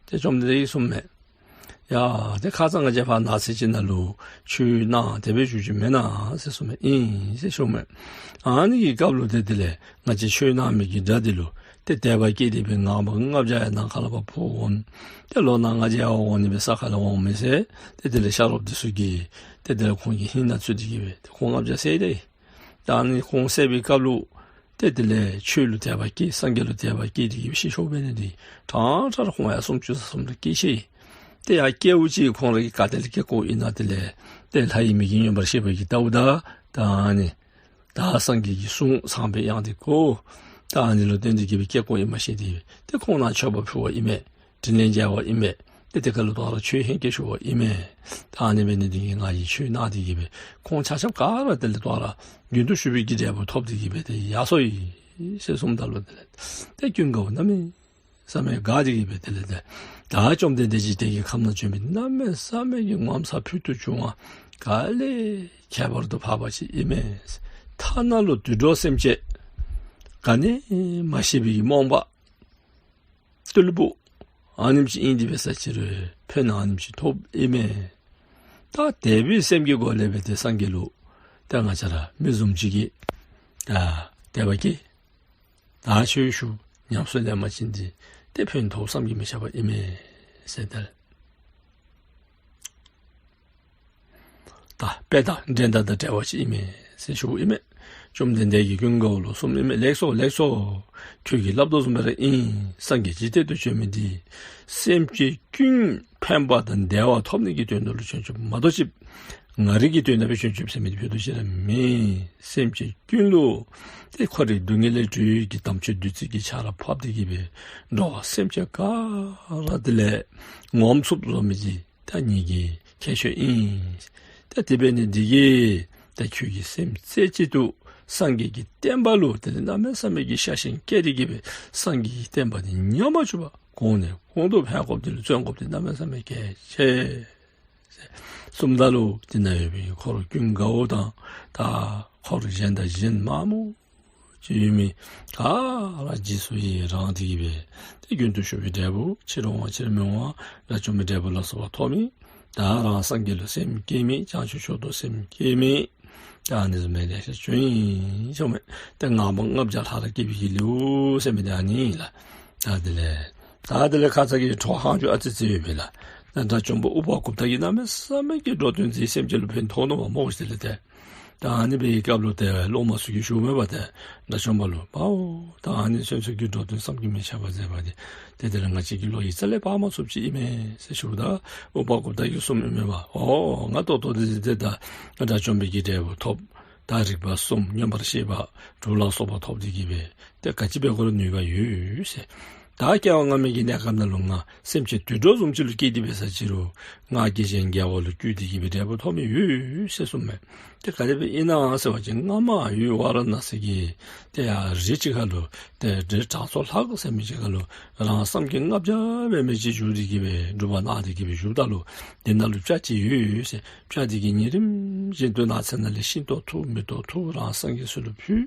ཏེ་བཅོམ་ལྡན་འདས་ཀྱིས་གསུངམ་མས། ཡ་ཏེ་ཁ་ཙ་ང་བཅས་ཕར་ནགས་ཚལ་ཅིག་ནང་ལུ་ཆོས་གནང་དེ་སྦེ་བཞུགས་བཞུགསཔ་མེན་ན་ཟེར་གསུངམ་མས། ཨིན་ཟེར་ཞུཝ་མས། ཨ་ནི་གི་སྐབས་ལུ་ཏེ་དེ་ལས་ང་བཅས་ཆོས་གནང་མི་གི་དགྲ་འདི་ལུ་ཏེ་དད་པ་སྐྱེས་ཏེ་སྦེ་ངང་པ་ལྔ་བརྒྱ་ཡང་ནམ་མཁའ་ལས་ཕར་འཕུར་འོང་། ཏེ་ལོ་ན་ལྔ་བརྒྱ་ཡང་འོང་ནི་སྦེ་ས་ཁ་ལས་འོང་མི་ཟེར། ཏེ་དེ་ལས་ཤ་རོགསཔ་འདི་ཚུ་གིས་ཏེ་དེ་ལས་ཁོང་གི་ཧིང་ནང་ཚུད་དེ་གི་སྦེ་ཏེ་ཁོང་ལྔ་བརྒྱ་བསད་དེ། ད་ཨ་ནི་ཁོང་བསད་པའི་སྐབས་ལུ་ཏེ་དེ་ལས་ཆོས་ལུ་དད་པ་སྐྱེས་སངས་རྒྱས་ལུ་དད་པ་སྐྱེས་ཏེ་གི་སྦེ་ཤི་ཤོར་བའི་ནི་འདི་ཕྲང་ཕྲང་ར་ཁོང་ཡར་སུམ་ཅུ་རྩ་གསུམ་ལུ་སྐྱེས་ཤི། ཏེ་ཡར་སྐྱེ་བ་ཅིན་ཁོང་ར་གིས་ག་ཏེ་ལས་སྐྱེ་དགོཔ་ཨིན་ན། དེ་ལས་ཏེ་ལྷ་ཡི་མིག་གིས་མངོན་པར་ཤེས་པ་གིས་བལྟཝ་ད་ད་ཨ་ནི་ད་སངས་རྒྱས་ཀྱི་གསུང་ཚངས་པའི་དབྱངས་འདི་གོ། ད་ཨ་ནི་ལུ་བརྟེན་ཏེ་གི་སྦེ་སྐྱེ་དགོཔ་ཨིནམ་ཤེས་ཏེ་ཏེ་ཁོང་ནང་མཆོད་པ་ཕུལ་བ་ཨིན་མས། དྲིན་ལན་འཇལ་བ་ཨིན་མས། ཏེ་དེ་ཁར་ལུ་དོ་རུང་ཆོས་ཧེང་སྐལ་ཞུ་བ་ཨིན་མས། ད་ཨ་ནི་འབད་ནི་འདི་གིས་ང་གིས་ཆོས་གནང་སྟེ་གི་སྦེ་ཁོང་ཆ་ཁྱབ་ག་ར་དེ་ལས་དོ་རུང་རྒྱུན་དུ་ཞུགས་པའི་གི་འབྲས་བུ་ཐོབ་སྟེ་གི་སྦེ་ཏེ་ཡར་སོ་ཡི་ཟེར་གསུངམ་ད་ལུ་དེ་ལས་ཏེ་ཀུན་དགའ་བོ་གནམ་མེད་ས་མེད་དགའ་སྟེ་གི་སྦེ་དེ་ལས་ཏེ་ད་བཅོམ་ལྡན་འདས་ཀྱི་དེ་གི་ཁམས་ནང་བྱོན་པའི་གནམ་མེད་ས་མེད་ཀྱི་ངོ་མཚར་ཕུལ་དུ་བྱུང་བ་དཀའ་ལས་ཁྱད་པར་དུ་འཕགས་པ་ཅིག་ཨིན་མས། ཐ་ན་ལུ་དུད་འགྲོ་སེམས་ཅན་ག་ནི་མ་ཤེས་པའི་རྨོངས་པ་རྟུལ་པོ་ཨ་ནེམ་ཅིག་ཨིན་ཏེ་འབད་ས་ཅིག་རུང་ཕན་ཨ་ནེམ་ཅིག་ཐོབ་ཨིན་མས། ད་དད་པའི་སེམས་ཀྱི་སྒོ་ལས་སྦེ་ཏེ་སངས་རྒྱས་ལུ་ད་ང་བཅས་ར་མི་བཟུམ་ཅིག་གིས་ད་དད་པ་སྐྱེས་ད་ཆོས་ཞུ་ཉམས་སུ་ལེན་པ་ཅིན་ཏེ་ཏེ་ཕན་ཐོགས་བསམ་གྱིས་མི་ཁྱབ་པ་ཨིན་མས་ཟེར་ད་ད་དཔེ་དང་འགྲན་ཟླ་དང་བྲལ་བ་ཅིག་ཨིན་མས་ཟེར་ཞུཝ་ཨིན་མས། བཅོམ་ལྡན་འདས་ཀྱིས་ཀུན་དགའ་བོ་ལུ་གསུངམ་ཨིན་མས། ལེགས་སོ་ལེགས་སོ། ཁྱོད་ཀྱིས་སླབ་དོ་བཟུམ་སྦེ་ར་ཨིན། སངས་རྒྱས་འཇིག་རྟེན་དུ་བྱོན་མི་འདི་སེམས་ཅན་ཀུན་ཕན་པ་དང་བདེ་བ་ཐོབ་ནི་གི་དོན་དུ་ལུ་བྱོན་བྱོནམ་མ་གཏོགས་ཅིག་ང་རའི་གི་དོན་དག་སྦེ་བྱོན་བྱོནམ་ཟེར་མི་འདི་ཕུད་རྡོག་ཅིག་ར་མེན། སེམས་ཅན་ཀུན་ལུ་ཏེ་འཁོར་བའི་སྡུག་བསྔལ་ལས་གྲོལ་ནི་གི་དམ་ཆོས་བདུད་རྩི་གི་ཆར་ཕབ་སྟེ་གི་སྦེ་འགྲོ་བ་སེམས་ཅན་ག་ར་དེ་ལས་ངོམས་ཚུགསཔ་བཟོ་མི་འདི་ད་ངེ་གི་ཁྱད་ཆོས་ཨིན། ད་དེ་འབད་ནི་འདི་གིས་ད་ཁྱོད་ཀྱིས་སེམས་རྩེ་གཅིག་ཏུ་སངས་རྒྱས་ཀྱི་བསྟན་པ་ལུ་དེ་ལས་གནམ་མེད་ས་མེད་ཀྱི་ཤ་ཞེན་བསྐྱེད་དེ་གི་སྦེ་སངས་རྒྱས་ཀྱི་བསྟན་པ་འདི་ཉམས་མ་བཅུག་པར་གོང་ནས་གོང་དུ་འཕེལ་དགོཔ་འདི་ལུ་བརྩོན་དགོཔ་འདི་གནམ་མེད་ས་མེད་གལ་ཆེ། གསུངམ་ད་ལུ་དེ་ནང་ཡོད་པའི་འཁོར་ཀུན་དགའ་བོ་དང་ད་འཁོར་གཞན་དང་གཞན་མང་པོ་ཅིག་ཡོད་མི་ག་ར་རྗེས་སུ་ཡི་རངས་ཏེ་གི་སྦེ་ཏེ་རྒྱུན་དུ་ཞུགས་པའི་འབྲས་བུ་ཕྱིར་འོང་བ་ཕྱིར་མི་འོང་བ་དགྲ་བཅོམ་པའི་འབྲས་བུ་ལ་སོགས་པ་ཐོབ་མི་ད་རང་སངས་རྒྱས་ལུ་སེམས་བསྐྱེད་མི་བྱང་ཆུབ་མཆོག་ཏུ་སེམས་བསྐྱེད་མི་ད་ཨ་ནི་བཟུམ་མའི་ལེ་ཤ་བྱོན་ཡི་ཟེར་མས། ཏེ་ངང་པ་ལྔ་བརྒྱ་ལྷ་རུ་སྐྱེས་པའི་གི་ལེའུ་ཟེར་མི་འདི་ཨ་ནི་ཨིན་ལགས། ད་དེ་ལས་ད་དེ་ལས་ཁ་ཙ་གི་འཕྲོ་ཧང་ཅུ་ཨ་ཙི་ཙི་ཡོད་པས་ལགས། ད་དགྲ་བཅོམ་པ་ཨུ་པ་གུཔྟ་གིས་གནམ་མེད་ས་མེད་ཀྱི་འགྲོ་དོན་མཛད་སེམས་ཅན་ལུ་ཕན་ཐོགས་ནུག་པ་སྨོ་ཤིག། དེ་ལས་ཏེ་ད་ཨ་ནི་སྦེ་གི་སྐབས་ལུ་ཏེ་སློབ་མ་ཚུ་གིས་ཞུཝ་མས་པ། ཏེ་དགྲ་བཅོམ་པ་ལུ་པའོ་ད་ཨ་ནི་ཚུན་ཚོད་ཀྱི་འགྲོ་དོན་བསམ་གྱིས་མི་ཁྱབ་པ་མཛད་པ་འདི་ཏེ་དེ་ལས་ང་བཅས་ཀྱི་བློ་ཡིས་རྩ་ལས་དཔག་མ་ཚུགསཔ་ཅིག་ཨིན་མས་ཟེར་ཞུཝ་ད་ཨུ་པ་གུཔྟ་གིས་གསུངམ་ཨིན་མས་པ། ཨོ་ང་ད་ལྟོ་འདི་ཏེ་ད་དགྲ་བཅོམ་པའི་གི་འབྲས་བུ་ཐོབ། ད་རིག་པ་གསུམ་མངོན་པར་ཤེས་པ་དྲུག་ལ་སོགས་པ་ཐོབ་སྟེ་གི་སྦེ་ཏེ་ག་ཅི་འབད་དགོ་རུང་ནུས་པ་ཡོད་ཟེར། ད་སྐྱེ་བ་སྔ་མའི་གི་གནས་སྐབས་ནང་ལུ་ང་སེམས་ཅན་དུད་འགྲོ་བཟུམ་ཅིག་ལུ་སྐྱེས་ཏེ་འབད་ས་ཅིག་རུང་ང་དགེ་གཞན་དགེ་བ་ལུ་བསྐུལ་ཏེ་གི་སྦེ་འབྲས་བུ་ཐོབ་མི་ཡོད་ཟེར་གསུངམ་མས། ཏེ་ག་དེ་སྦེ་ཨིན་ན་ཟེར་བ་ཅིན་སྔ་མ་ཡུལ་ཝཱ་ར་ཎཱ་སི་གི་ཏེ་ཡར་རི་ཅིག་ཁ་ལུ་ཏེ་རི་དྲང་སྲོང་ལྷ་ཁང་ཟེར་མི་ཅིག་ཁ་ལུ་རང་སངས་རྒྱས་ལྔ་བརྒྱ་འབད་མི་ཅིག་བཞུགས་ཏེ་གི་སྦེ་སྒྲུབ་པ་གནང་སྟེ་གི་སྦེ་བཞུགསཔ་ད་ལུ་དེ་ནང་ལུ་སྤྱ་ཅིག་ཡོད་ཟེར། སྤྱ་དེ་གིས་ཉིན་རིམ་བཞིན་དུ་ནགས་ཚལ་ནང་ལས་ཤིང་ཏོག་འཐུ་མེ་ཏོག་འཐུ་རང་སངས་རྒྱས་ཚུ་ལུ་ཕུལ།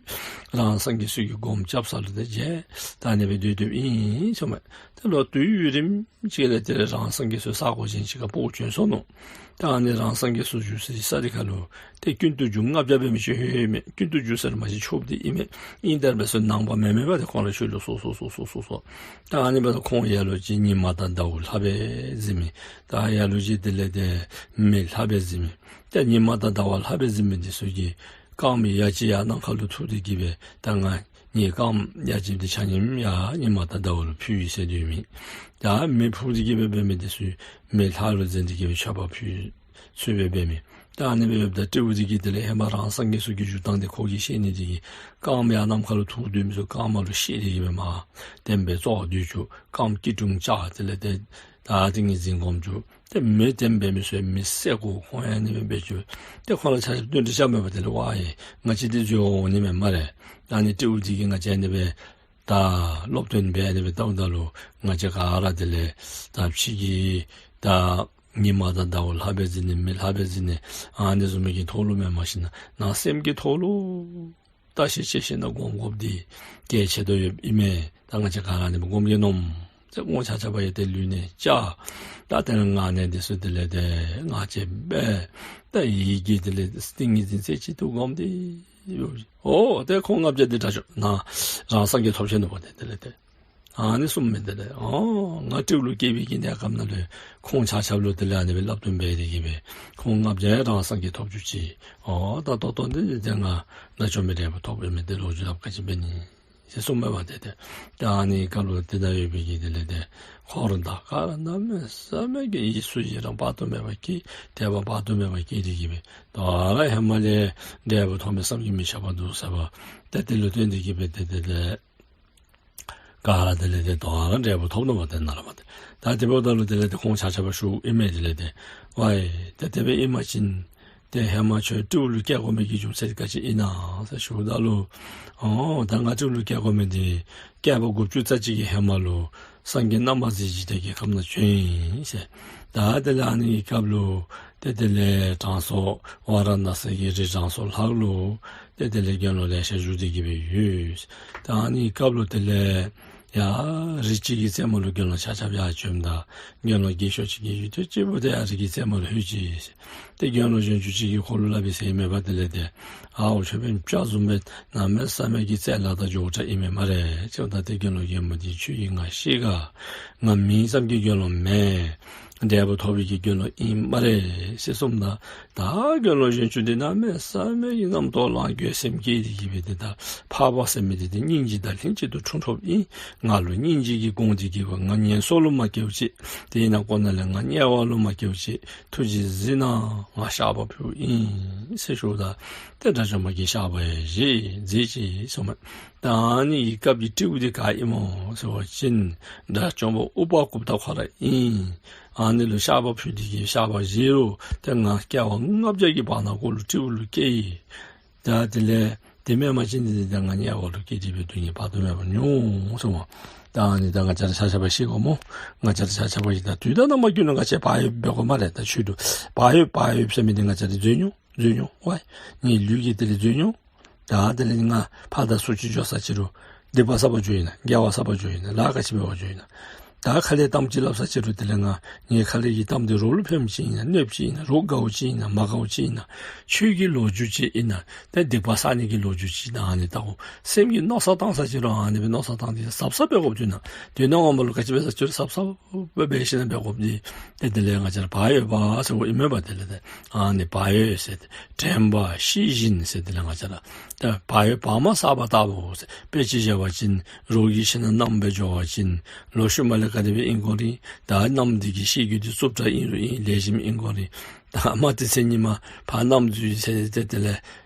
རང་སངས་རྒྱས་ཚུ་གིས་སྒོམ་རྐྱབ་ས་ལུ་ཏེ་མཇལ། ད་ཨ་ནི་སྦེ་སྡོད་སྡོདཔ་ཨིན་ཟེར་མས། ཏེ་ལོག་དུས་ཡུན་རིངམོ་ཅིག་ལས་ཏེ་རང་སངས་རྒྱས་ཚུ་ས་གོ་གཞན་ཅིག་ཁར་སྤོ་བྱོན་སོ་ནུག། ད་ཨ་ནི་རང་སངས་རྒྱས་ཚུ་བཞུགས་སའི་ས་དེ་ཁ་ལུ་ཏེ་ཀུན་ཏུ་རྒྱུ་ལྔ་བརྒྱ་འབད་མི་ཅིག་ལྷོད་ཡོད་མས། ཀུན་ཏུ་རྒྱུ་ཟེར་མ་གཞི་ཆོསཔ་འདི་ཨིན་མས། ཨིན་ཏེ་འབད་སོ་ནང་པ་མེན་མེན་པ་ཏེ་ཁོང་ར་ཤུལ་ལུ་སོ་སོ་སོ་སོ་སོ་སོ། ད་ཨ་ནི་འབདཝ་ད་ཁོང་ལ་ལུ་ཅིག་ཉི་མ་དང་ཟླཝ་ལྷག་སྦེ་གཟིགས་མི། ད་ལ་ལུ་ཅིག་དེ་ལས་ཏེ་མེ་ལྷག་སྦེ་གཟིགས་མི། ད་ཉི་མ་དང་ཟླཝ་ལྷག་སྦེ་གཟིགས་མི་འདི་ཚུ་གིས་རྐངམ་ཡ་གཅིག་ཡར་ནམ་མཁའ་ལུ་འཐུ་སྟེ་གི་སྦེ་ད་ང་ངེའི་རྐངམ་ཡ་གཅིག་འདི་ཆ་མཉམ་ཡར་ཉི་མ་དང་ཟླཝ་ལུ་ཕུལ་ཡི་ཟེར་སྡོད་མི། ད་མེ་ཕུ་སྟེ་གི་སྦེ་འབད་མི་འདི་ཚུ་མེ་ལྷག་ལུ་འཛིན་ཏེ་གི་སྦེ་མཆོད་པ་ཕུལ་ཚུ་སྦེ་འབད་མི། ད་ཨ་ནི་སྦེ་འབདཝ་ད་སྤྲེའུ་འདི་གིས་དེ་ལས་ཧེ་མ་རང་སངས་རྒྱས་ཚུ་གི་བཞུགས་སྟངས་འདི་ཁོ་གིས་ཤེས་ནི་འདི་གིས་རྐངམ་ཡར་ནམ་མཁའ་ལུ་འཐུ་སྡོད་མི་ཚུ་རྐངམ་ལུ་བཤེད་དེ་གི་སྦེ་མར་དེ་སྦེ་བཙོག་སྡོད་བཅུག། རྐངམ་སྐྱིལ་ཀྲུང་བཅའ། དེ་ལས་ཏེ་ད་ཏིང་ངེ་འཛིན་སྒོམ་བཅུག། ཏེ་མེ་དེ་སྦེ་འབད་མི་ཚུ་མེ་བསད་དགོ། ཁོང་ཡང་ཨ་ནི་སྦེ་འབད་བཅུག། ཏེ་ཁོང་ལུ་ཆ་ཁྱབ་བསྟུན་གྲོས་རྐྱབ་མས་པ། དེ་ལས་ཝའེ་ང་བཅས་འདི་འཛོལ་འོང་ནི་མས་སྨ་རེ། ད་ཨ་ནི་སྤྲེའུ་འདི་གིས་ང་བཅས་ཨ་ནི་སྦེ་ད་སློབ་སྟོན་འབད་ཨ་ནི་སྦེ་བལྟཝ་ད་ལུ་ང་བཅས་ག་ར་དེ་ལས་ད་ཕྱི་གི་ད་ཉི་མ་དང་ཟླཝ་ལྷག་སྦེ་གཟིགས་ནི་མེ་ལྷག་སྦེ་གཟིགས་ནི་ཨ་ནི་བཟུམ་མའི་གི་ཐོག་ལུ་མེན། མ་གཞི་ནང་ན་སེམས་ཀྱི་ཐོག་ལུ་བརྟག་ཞིབ་དཔྱད་ཞིབ་ནང་སྒོམ་དགོཔ་འདི་གལ་ཆེ་དོ་ཡོདཔ་ཨིན་མས། ད་ང་བཅས་ག་ར་ཨ་ནི་སྦེ་སྒོམ་གེ་མནོཝ་ཟེར་ཁོང་ཆ་ཁྱབ་ཡང་ཏེ་ལུས་གནད་བཅའ། ད་དེ་ལས་ངག་གནད་འདི་ཚུ་དེ་ལས་ཏེ་ངག་བཅད་འབད། ད་ཡིད་ཀྱིས་དེ་ལས་ཏིང་ངེ་འཛིན་རྩེ་གཅིག་ཏུ་བསྒོམས་ཏེ་ཡོད། ཨོ་ཏེ་ཁོང་ལྔ་བརྒྱ་འདི་དགྲ་བཅོམ་ནང་རང་སངས་རྒྱས་ཐོབ་ཆི་ནུག་པ། ཏེ་དེ་ལས་ཏེ་ཨ་ནི་གསུངམ་མས། དེ་ལས་ཨོ་ང་སྤྲེའུ་ལུ་སྐྱེས་པའི་གི་གནས་སྐབས་ནང་ལུ་ཁོང་ཆ་ཁྱབ་ལུ་དེ་ལས་ཨ་ནི་སྦེ་བསླབ་སྟོན་འབད་དེ་གི་སྦེ་ཁོང་ལྔ་བརྒྱ་རང་སངས་རྒྱས་ཐོབ་བཅུག་ཅི། ཨོ་ད་ད་ལྟོ་འདི་ཏེ་ང་དགྲ་བཅོམ་པའི་འབྲས་བུ་ཐོབ་ཡོད་མི་འདི་ལོ་རྒྱུས་སླབ་ག་ཅི་འབད་ནི་ཟེར་གསུངམ་མས་པ། ཏེ་ཏེ་ད་ཨ་ནི་སྐབས་ལུ་དེ་ད་ཡོད་པའི་གི་དེ་ལས་ཏེ་འཁོར་དང་ག་ར་གནམ་མེད་ས་མེད་ཀྱི་ཡིད་སུ་ཡི་རང་དཔག་ཏུ་མེད་པ་སྐྱེས། དད་པ་དཔག་ཏུ་མེད་པ་སྐྱེས་ཏེ་གི་སྦེ་ད་རུང་ཧེ་མ་ལས་འབྲས་བུ་ཐོབ་མི་བསམ་གྱིས་མི་ཁྱབ་པ་འདུག་ཟེར་བ། ཏེ་དེ་ལུ་བརྟེན་ཏེ་གི་སྦེ་ཏེ་དེ་ལས་ག་ར་དེ་ལས་ཏེ་ད་རུང་འབྲས་བུ་ཐོབ་ནུག་པ། ཏེ་ནཱ་ལས་མར་ཏེ་ད་དེ་འབདཝ་ད་ལུ་དེ་ལས་ཏེ་ཁོང་ཆ་ཁྱབ་ཞུཝ་ཨིན་མས། དེ་ལས་ཏེ་ཝའེ་ཏེ་དེ་སྦེ་ཨིན་པ་ཅིན་ཏེ་ཧེ་མ་ཁྱོད་སྤྲེའུ་ལུ་སྐྱེ་དགོ་མི་གི་རྒྱུ་མཚན་ག་ཅི་ཨིན་ན་ཟེར་ཞུཝ་ད་ལུ་ཨོ་ད་ང་སྤྲེའུ་ལུ་སྐྱེ་དགོ་མི་འདི་བསྐལ་པ་དགུ་བཅུ་རྩ་གཅིག་གི་ཧེ་མ་ལུ་སངས་རྒྱས་ནཱ་མ་གཟི་བརྗིད་ལྡན་གྱི་ཁབ་ནང་བྱོན་ཡི་ཟེར། ད་དེ་ལས་ཨ་ནི་གི་སྐབས་ལུ་ཏེ་དེ་ལས་དྲང་སྲོང་ཝཱ་ར་ཎཱ་སི་གི་རི་དྲང་སྲོང་ལྷག་ལུ་ཏེ་དེ་ལས་དགེ་སློང་ལེ་ཤ་བཞུགས་ཏེ་གི་སྦེ་ཡོད། ད་ཨ་ནི་གི་སྐབས་ལུ་དེ་ལས་ཡར་རི་གཅིག་གི་རྩེ་མོ་ལུ་དགེ་སློང་ཆ་ཁྱབ་ཡར་བྱོནམ་ད་དགེ་སློང་རྒས་ཤོས་ཅིག་གིས་ཡུན་ཐུང་ཅིག་འབདཝ་ད་ཡར་རི་གི་རྩེ་མོ་ལུ་ལྷོད་ཅི་ཟེར། ཏེ་དགེ་སློང་གཞོན་ཆུང་ཅིག་གིས་ཁོ་ལུ་སླབ་པའི་ཟེར་མས་པ། དེ་ལས་ཏེ་ཨའོ་ཁྱོད་འབདན་སྤྱ་བཟུམ་སྦེ་གནམ་མེད་ས་མེད་ཀྱི་རྩལ་ལག་དང་འགྱོ་འདྲ་ཨིན་མས་སྨ་རེ་ཟེརཝ་ད་ཏེ་དགེ་སློང་རྒན་མོ་འདི་ཁྱོད་ཀྱིས་ང་ཤེས་ག། ང་མིང་ཙམ་གྱི་དགེ་སློང་མེན། འབྲས་བུ་ཐོབ་པའི་གི་དགེ་སློང་ཨིན་སྨ་རེ་ཟེར་གསུངམ་ད་ད་དགེ་སློང་གཞོན་ཆུང་འདི་གནམ་མེད་ས་མེད་ཀྱི་རྣམ་རྟོག་ལངས་འགྱོད་སེམས་སྐྱེས་ཏེ་གི་སྦེ་ཏེ་ད་འཕགས་པ་ཟེར་མི་འདི་ཏེ་སྙིང་རྗེ་དང་ལྷན་ཅིག་ཏུ་འཁྲུངས་འཁྲུངསམ་ཨིན། ང་ལུ་སྙིང་རྗེ་གིས་དགོངས་ཏེ་གི་སྦེ་ང་ངན་སོང་ལུ་མ་སྐྱེཝ་ཅིག། དེ་ཨིན་ན་ཁོ་ན་ལས་ང་དམྱལ་བ་ལུ་མ་སྐྱེཝ་ཅིག། ཐུགས་རྗེས་གཟིགས་གནང་། ང་བཤགས་པ་ཕུལཝ་ཨིན་ཟེར་ཞུཝ་ད་ཏེ་དགྲ་བཅོམ་པ་གིས་བཤགས་པ་ཡང་བཞེས་མཛད་ཅི་གསུངམ་མས། ད་ཨ་ནི་གི་སྐབས་ཀྱི་སྤྲེའུ་འདི་ག་ཨིན་སྨོ་ཟེར་བ་ཅིན་དགྲ་བཅོམ་པ་ཨུ་པ་གུཔྟ་ཁོ་ར་ཨིན། ཨ་ནི་ལུ་བཤགས་པ་ཕུལ་ཏེ་གི་བཤགས་པ་བཞེས་རུང་ཏེ་ང་སྐྱེ་བ་ལྔ་བརྒྱ་གི་བར་ན་ཁོ་ལུ་སྤྲེའུ་ལུ་སྐྱེས་ཡི། ད་དེ་ལས་དེ་མེན་པ་ཅིན་འདི་ད་ང་དམྱལ་བ་ལུ་སྐྱེས་ཏེ་སྦེ་སྡུག་བསྔལ་དཔག་ཏུ་མེད་པ་མྱོང་ཟེར་སྨོ། ད་ཨ་ནི་ད་ང་བཅས་ར་ཆ་ཁྱབ་ཤེས་དགོ་སྨོ། ང་བཅས་ར་ཆ་ཁྱབ་ཀྱིས་ད་དུས་དང་རྣམ་པ་ཀུན་ཏུ་ང་བཅས་བག་ཡོད་འབད་དགོ་སྨ་རེ། ད་ཆོས་དུ་བག་ཡོད་བག་ཡོད་ཟེར་མི་འདི་ང་བཅས་ར་འཛོལ་མྱོང་འཛོལ་མྱོང་། ཝའེ་ངེའི་ལུས་ཀྱིས་དེ་ལས་འཛོལ་མྱོང་། ད་དེ་ལས་ང་ཕར་དང་ཚུར་ཅིག་འགྱོ་ས་ཅིག་རུང་སྡིག་པ་བསག་པར་འགྱོ་ཡི་ན་དགེ་བ་བསག་པར་འགྱོ་ཡི་ན་ལཱ་ག་ཅི་འབད་བར་འགྱོ་ཡི་ན། ད་ཁ་ལས་གཏམ་ཅིག་སླབ་ས་ཅིག་རུང་དེ་ལས་ང་ངེའི་ཁ་ལས་ཀྱི་གཏམ་འདི་རོགས་ལུ་ཕནམ་ཅིག་ཨིན་ན་གནོདཔ་ཅིག་ཨིན་ན་རོགས་དགའཝ་ཅིག་ཨིན་ན་མ་དགའཝ་ཅིག་ཨིན་ན་ཆོས་ཀྱི་ལོ་རྒྱུས་ཅིག་ཨིན་ན་ཏེ་སྡིག་པ་བསག་ནི་གི་ལོ་རྒྱུས་ཅིག་ཨིན་ན་ཨ་ནི་ལྟ་བུ་སེམས་ཀྱི་མནོ་བསམ་བཏང་ས་ཅིག་རུང་ཨ་ནི་སྦེ་མནོ་བསམ་བཏང་སྟེ་གཟབ་གཟབ་འབད་དགོཔ་ཅིག་ཨིན་ན། དོན་ངོ་མ་ལུ་ག་ཅི་འབད་ས་ཅིག་རུང་གཟབ་གཟབ་འབད་འབད་ཞིནམ་ལས་འབད་དགོཔ་འདི་ཏེ་དེ་ལས་ང་བཅས་ར་བག་ཡོད་པ་ཟེར་བ་ཨིན་མས་པ། དེ་ལས་ཏེ་ཨ་ནི་བག་ཡོད་ཟེར་ཏེ་དྲན་པ་ཤེས་བཞིན་ཟེར་དེ་ལས་ང་བཅས་ར་ད་བག་ཡོད་བག་མ་བསགས་པ་ལྟ་བུ་ཟེར། དཔེ་ཅིག་བཞག་པ་ཅིན་རོགས་ཀྱིས་ཤིང་ནགས་བསྣམས་སྦེ་འགྱོ་བ་ཅིན་ལོག་ཤུལ་མ་ལས་ག་དེ་སྦེ་ཨིན་དགོ་རུང་ད་གནམ་འདི་གི་ཤེལ་རྒྱུ་འདི་རྩུབ་དྲགས་ཨིན་རུང་ཨིན་ལེགས་ཤོམ་ཨིན་དགོ་རུང་ད་མ་དེ་ཚེ་ཉིན་མ་ཕར་གནམ་འདི་ཚེ་ཏེ་དེ་ལས་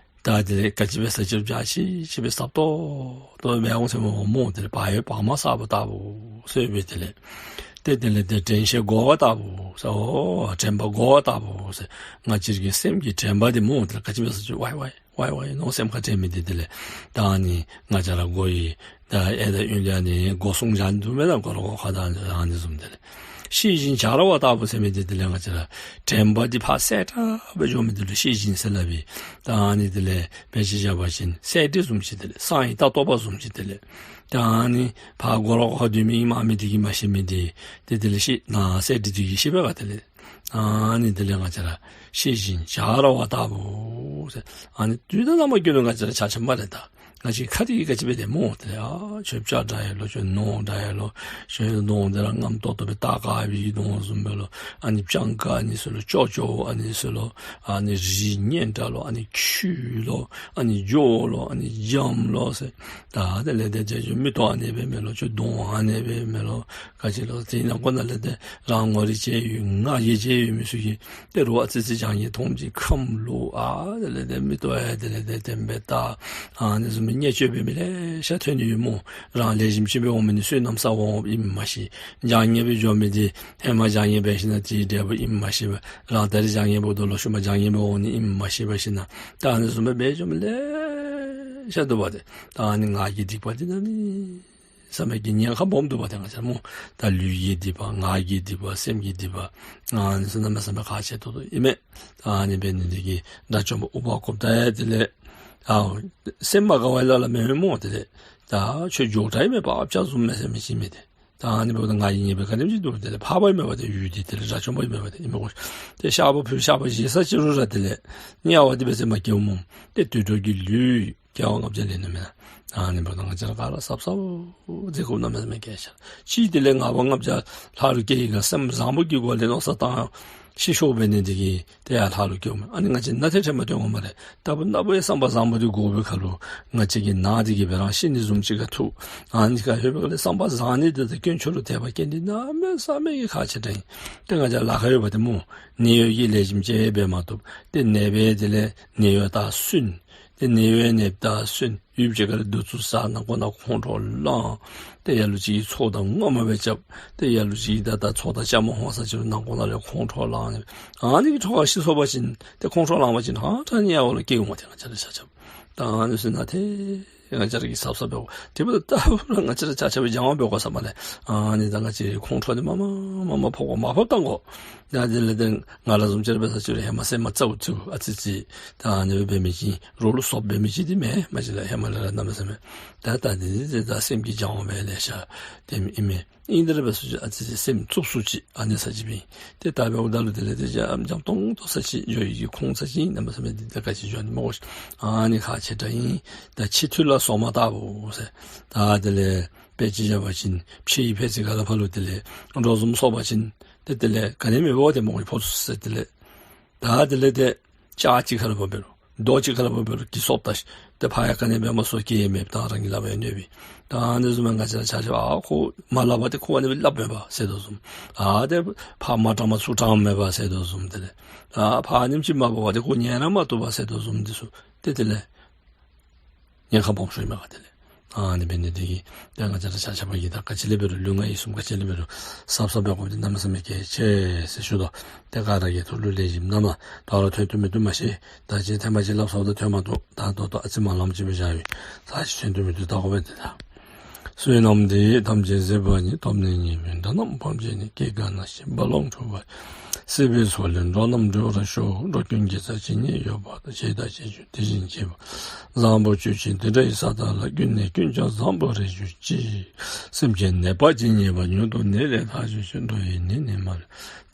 ད་དེ་ལས་ག་ཅི་སྦེ་ཟེར་ཅི་རུང་འཇའ་ཆི་ཆི་སྦེ་ཟབ་ཏོག་ཏོ་སྦེ་འོང་ཟེར་མས་སྨོ། དེ་ལས་བག་ཡོད་བག་མ་ཟ་བ་ལྟ་བུ་ཟེར་སྦེ་དེ་ལས་ཏེ་དེ་ལས་ཏེ་དྲན་ཤེས་རྒོད་པ་ལྟ་བུ་ཟེར། ཨོ་དྲན་པ་རྒོད་པ་ལྟ་བུ་ཟེར། ང་བཅས་ཀྱི་སེམས་ཀྱི་དྲན་པ་འདི་སྨོ། དེ་ལས་ག་ཅི་སྦེ་ཟེར་ཅི་རུང་ཝའི་ཝའི་ཝའི་ཝའི་མནོ་སེམས་ཁར་དྲན་མི་འདི་དེ་ལས་ད་ཨ་ནི་ང་བཅས་ར་རྒོད་ཡི་ད་ཨེ་ད་ཡུན་ལས་ནི་སྒོ་སྲུང་བྱ་ནི་འདུག་མེན་ན། སྒོ་ལོགས་ཁ་ད་ཨ་ནི་བཟུམ་དེ་ལས་ཤེས་བཞིན་བྱ་ར་བ་ལྟ་བུ་ཟེར་མི་འདི་དེ་ལས་ང་བཅས་ར་དྲན་པ་འདི་ཕར་གསལ་དྲགས་སྦེ་འགྱོ་མི་འདི་ལུ་ཤེས་བཞིན་ཟེར་སླབ་ཨིན། ད་ཨ་ནི་དེ་ལས་དཔེ་ཅིག་བཞག་པ་ཅིན་གསལ་འདི་བཟུམ་ཅིག་དེ་ལས་སང་ཡི་ལྟ་རྟོག་པ་བཟུམ་ཅིག་དེ་ལས་ད་ཨ་ནི་ཕར་སྒོ་ལོགས་ཁར་སྡོད་མི་ཨིནམ་མེན་འདི་གིས་མ་ཤེས་མི་འདི་དེ་དེ་ལས་ཤེས་ན་གསལ་འདི་འདི་གིས་ཤེས་པས་ག་དེ་ལས། ཨ་ནི་དེ་ལས་ང་བཅས་ར་ཤེས་བཞིན་བྱ་ར་བ་ལྟ་བུ་ཟེར། ཨ་ནི་དུས་དང་རྣམ་པ་ཀུན་ཏུ་ང་བཅས་ར་ཆ་ཁྱབ་སྨ་རེ་ད། ང་བཅས་ཁ་འདི་གིས་ག་ཅི་འབད་དེ་སྨོ། དེ་ལས་ཨ་ཁྱོད་སྐྱ་འདྲ་ཡི་ལོ། ཁྱོད་ནོར་འདྲ་ཡི་ལོ། ཁྱོད་ནོར་འདི་ར་རྔམ་ཏོག་ཏོ་སྦེ་ལྟག་ཀ་བའི་ནོར་བཟུམ་སྦེ་ལོ། ཨ་ནི་སྤྱང་ཀ་ཨ་ནི་ཟེར་ལོ། ཅོག་ཅོག་ཨ་ནི་ཟེར་ལོ། ཨ་ནི་རིགས་ངན་འདྲ་ལོ། ཨ་ནི་ཁྱུ་ལོ། ཨ་ནི་འཇོ་ལོ། ཨ་ནི་འཇམ་ལོ་ཟེར། ད་དེ་ལས་ཏེ་ཁྱོད་མིག་ཏོ་ཨ་ནི་སྦེ་མེད་ལོ། ཁྱོད་གདོང་ཨ་ནི་སྦེ་མེད་ལོ། ག་ཅི་ལོ། དེ་ནང་ཁོ་ན་ལས་ཏེ་རང་ངོ་རིས་བྱས་ཡོད། ང་རྒྱལ་བྱས་ཡོད་མི་ཚུ་གིས་ཏེ་རོགས་ཨ་ཙི་ཙི་བྱང་ཉེས་མཐོང་ཅིག་ཁམས་ལོག། ཨ་དེ་ལས་ཏེ་མིག་ཏོ་ཡང་དེ་ལས་ཏེ་དེ་སྦེ་ལྟ། ཨ་ནི་བཟུམ་མའི་བརྙས་བཅོས་འབད་མི་ལེ་ཤ་ཐོན་ནི་ཡོད་སྨོ། རང་ལེགས་ཤོམ་ཅིག་སྦེ་འོང་མི་ནི་བསོད་ནམས་བསགས་འོངམ་ཨིནམ་མ་ཤེས། བྱང་ཉེས་སྦེ་འགྱོ་མི་འདི་ཧེ་མ་བྱང་ཉེས་འབད་ཞིན་ན་དེའི་འབྲས་བུ་ཨིནམ་མ་ཤེས་པར། རང་ད་རིས་བྱང་ཉེས་འབདཝ་ད་ལུ་ཤུལ་མ་བྱང་ཉེས་སྦེ་འོང་ནི་ཨིནམ་མ་ཤེས་པར་ཞིན་ན། ད་ཨ་ནི་བཟུམ་སྦེ་འབད་འགྱོ་མི་ལེ་ཤ་འདུག་པ་ཏེ། ད་ཨ་ནི་ངག་གི་སྡིག་པ་འདི་གནམ་མེད་ས་མེད་ཀྱི་ཉེན་ཁ་སྦོམ་འདུག་པ་ཏེ། ང་བཅས་སྨོ། ད་ལུས་ཀྱི་སྡིག་པ། ངག་གི་སྡིག་པ། སེམས་ཀྱི་སྡིག་པ། ཨ་ནི་ཚུ་གནམ་མེད་ས་མེད་ཁག་ཆེ་ཏོག་ཏོ་ཨིན་མས། ད་ཨ་ནི་འབད་ནི་འདི་གིས་དགྲ་བཅོམ་པ་ཨུ་པ་གུཔྟ་ཡང་དེ་ལས་ཨའོ་སེམས་མ་དགའ་བར་སླབ་སླབ་མི་སྨོ། དེ་ལས་ད་ཁྱོད་མགྱོགས་དྲགས་ཨིན་མས། བག་ཆགས་བཟུང་མས་ཟེར་མི་ཅིག་མས་ཏེ། ད་ཨ་ནི་འབདཝ་ད་ང་ཡི་ཉེས་པའི་ག་དེམ་ཅིག་འདུག། དེ་ལས་འཕགས་པ་ཨིན་མས་པ་ཏེ། ཡུལ་འདི་དེ་ལས་དགྲ་བཅོམ་པ་ཨིན་མས་པ་ཏེ། ཨིན་མས་གོ། ཏེ་བཤགས་པ་ཕུལ་བཤགས་པ་བཞེས་ས་ཅིག་རུང་ར་དེ་ལས་དམྱལ་བ་འདི་འབད་ཟེར་མ་སྐྱེཝ་སྨོ། ཏེ་དུད་འགྲོ་གི་ལུས་སྐྱེ་བ་ལྔ་བརྒྱ་ལེན་ནི་མེན་ན། ཨ་ནི་འབདཝ་ད་ང་བཅས་ར་ག་ར་གཟབ་གཟབ་མཛད་དགོཔ་གནམ་མེད་ས་མེད་གལ་ཆེ། གཅིག་དེ་ལས་ངང་པ་ལྔ་བརྒྱ་ལྷ་ལུ་སྐྱེ་ཡི་ག་སེམས་བཟང་པོ་གི་སྒོ་ལས་མནོ་བསམ་བཏང་ཤི་ཤོར་འབད་ནི་འདི་གིས་ཏེ་ཡར་ལྷ་ལུ་སྐྱེཝ་མས། ཨ་ནི་ང་བཅས་ནང་ཏེ་ཁྲེལ་མ་སྟོན་དགོ་སྨ་རེ། ལྟ་བུ་ན་བུའི་བསམ་པ་བཟང་པོ་འདི་དགོ་པའི་ཁར་ལུ་ང་བཅས་ཀྱི་ནང་འདི་གིས་འབད་རང་ཤི་ནི་བཟུམ་ཅིག་ཁར་ཐུག། ཨ་ནི་ཁར་ལྷོད་པའི་སྒང་ལས་བསམ་པ་བཟང་ནི་འདི་དང་དཀོན་མཆོག་ལུ་དད་པ་སྐྱེ་ནི་འདི་གནམ་མེད་ས་མེད་ཀྱི་ཁག་ཆེ་དྲགས་ཨིན། ཏེ་ང་བཅས་ལཱ་ཁག་ཡོད་པ་ཏེ་སྨོ། ནད་གཡོག་གིས་ལེགས་ཤོམ་ཅིག་འབད་མ་བཏུབ། ཏེ་ནད་པས་དེ་ལས་ནད་གཡོག་དང་སུན། ཏེ་ནད་གཡོག་ནདཔ་དང་སུན། ཡུདཔ་ཅིག་ཁར་ལས་གདུག་རྩུབ་ཟ། ནང་ཁོག་ནང་ཁོང་ཁྲོ་ལང་། ཏེ་ལ་ལུ་ཅིག་གིས་ཚོགས་དང་ངོ་མ་སྦེ་རྐྱབ། ཏེ་ལ་ལུ་ཅིག་གིས་ད་ད་ཚོགས་དང་ཅ་མ་ཧོན་ས་ཅིག་རུང་ནང་ཁོག་ནང་ལས་ཁོང་ཁྲོ་ལང་ནི། ཨ་ནི་གི་ཁྲོ་ཁར་ཤི་སོང་པ་ཅིན་ཏེ་ཁོང་ཁྲོ་ལང་པ་ཅིན་ཧང་ཏ་དམྱལ་བ་ལུ་སྐྱེ་འོང་སྟེ། ང་བཅས་ར་ཆ་ཁྱབ་ད་ཨ་ནི་ཚུ་ནང་ཏེ་ང་བཅས་ར་གིས་གཟབ་གཟབ་འབད་དགོ། དེ་འབདཝ་ད་ལྟ་བུ་ར་ང་བཅས་ར་ཆ་ཁྱབ་སྦྱང་བ་འབད་དགོ་ཟེར་མས་ལགས། ཨ་ནི་ད་ང་བཅས་ཁོང་ཁྲོ་འདི་མ་མ་མ་མ་ཕོག་དགོ། མ་ཕོགཔ་བཏང་དགོ། ཡ་དེ་ལས་ཏེ་ང་ར་བཟུམ་ཅིག་ར་འབད་ས་ཅིག་རུང་ཧེ་མ་སེམས་མ་རྩ་བུ་རྩུབ་ཨ་ཙི་ཅིག་ད་ཨ་ནི་སྦེ་འབད་མི་ཅིག་རོགས་ལུ་སོགཔ་འབད་མི་ཅིག་འདི་མེན་མ་གཞི་ལས་ཧེ་མ་ལས་ར་གནམ་མེད་ས་མེད། ད་ད་འདི་འདི་ད་སེམས་ཀྱི་སྦྱང་བ་སྦེ་ལེ་ཤ་དེམ་ཨིན་མས། ཨིན་དེ་ར་འབད་ས་ཅིག་ཨ་ཙི་ཅིག་སེམས་རྩུབ་སུ་ཅིག་ཨ་ནི་ས་ཅིག་སྦེ། ཏེ་ད་འབདཝ་ད་ལུ་དེ་ལས་ཏེ་འཇམ་འཇམ་ཏོང་ཏོ་ས་ཅིག་འགྱོ་ཡི་གི་ཁུངས་ས་ཅིག་གནམ་མེད་ས་མེད་འདི་ད་ག་ཅི་འགྱོ་ནི་སྨོ་གོ་ཤིག། ཨ་ནི་ཁག་ཆེ་དྲགས་ཨིན། ད་འཆི་ཐུལ་ལ་སོགས་མ་ལྟ་བུ་ཟེར། ད་དེ་ལས་དཔེ་ཅིག་བཞག་པ་ཅིན་ཕྱི་ཡི་ཕད་ཙི་ཁ་ལས་ཕར་ལུ་དེ་ལས་འགྲོ་འཛོམས་སོང་པ་ཅིན་ཏེ་དེ་ལས་ག་ནི་མེད་པར་ཏེ་མོ་གི་ཕོ་ཚུ་ཟེར་དེ་ལས། ད་དེ་ལས་ཏེ་ལྕགས་ཅིག་ཁར་ལུ་འབད་རུང་རྡོ་ཅིག་ཁར་ལུ་འབད་རུང་གི་སོབ་ད་ཤིག། ཏེ་ཕར་ཡང་ག་ནི་འབད་མ་ཚུགས་སྐྱེ་མེད་ད་རང་གི་ལག་པར་ཡང་གནོད་པས། ད་ཨ་ནི་བཟུམ་སྦེ་ང་བཅས་ར་ཆ་ཁྱབ་ཨ་ཁོ་མ་སླབ་པ་ཏེ་ཁོ་ཨ་ནི་སྦེ་སླབ་མེད་པ་ཟེར་དོ་བཟུམ། ཨ་ཏེ་ཕར་མ་དྲངས་མ་ཚུར་དྲངས་མེད་པ་ཟེར་དོ་བཟུམ། དེ་ལས་ཨ་ཕར་ཨ་ནེམ་ཅིག་མ་འབད་བ་ཏེ་ཁོ་ཉན་ར་མ་བཏུབ་པ་ཟེར་དོ་བཟུམ་འདི་ཚུ་ཏེ་དེ་ལས་ཉེན་ཁ་སྦོམ་ཤོས་མས་ག་དེ་ལས། ཨ་ནི་འབད་ནི་འདི་གིས་ཏེ་ང་བཅས་ར་ཆ་ཁྱབ་ཀྱིས་ད་ག་ཅི་ལས་འབད་རུང་ལུས་ངག་ཡིད་གསུམ་ག་ཅི་ལས་འབད་རུང་གཟབ་གཟབ་འབད་དགོཔ་འདི་གནམ་མེད་ས་མེད་གལ་ཆེ་ཟེར་ཞུ་དོ། ཏེ་ག་ར་གིས་ཐུགས་ལུ་ལེགས་ཤོམ་བསྣམས་ལགས། ད་རུང་ཐོན་བཏུབ་མི་བཏུབ་མ་ཤེས། ད་ཅི་ཐེངས་མ་ཅིག་སླབ་སོངམ་ད་ཐོན་མ་བཏུབ། ད་ད་ལྟོ་ཨ་ཙི་མ་ལངམ་ཅིག་སྦེ་བཞག་ཡི། ད་ཅི་ཐོན་བཏུབ་མི་བཏུབ་བལྟ་དགོ་པས་ཏེ་ད། བསོད་ནམས་འདི་ཡིས་ཐམས་ཅད་གཟིགས་པ་ཉིད། ཐོབ་ནས་ཉེས་པའི་དགྲ་རྣམས་ཕམ་བྱས་ནས། སྐྱེ་རྒ་ན་འཆིའི་རྦ་ཀློང་འཁྲུགས་པ་ཡི། སྲིད་པའི་མཚོ་ལས་འགྲོ་རྣམས་སྒྲོལ་བར་ཤོག། འགྲོ་ཀུན་དགེ་རྩ་ཇི་སྙེད་ཡོད་པ་དང་། བྱས་དང་བྱེད་འགྱུར་དེ་བཞིན་བགྱིས་པ། བཟང་པོ་སྤྱོད་ཕྱིར་དེ་འདྲ་ཡི་ས་དག་ལ། ཀུན་ནས་ཀུན་ཀྱང་བཟང་པོར་རེག་གྱུར་ཅིག། སེམས་ཅན་ནད་པ་ཇི་སྙེད་པ། མྱུར་དུ་ནད་ལས་ཐར་གྱུར་ཅིག། འགྲོ་བའི་ནད་ནི་མ་ལུས།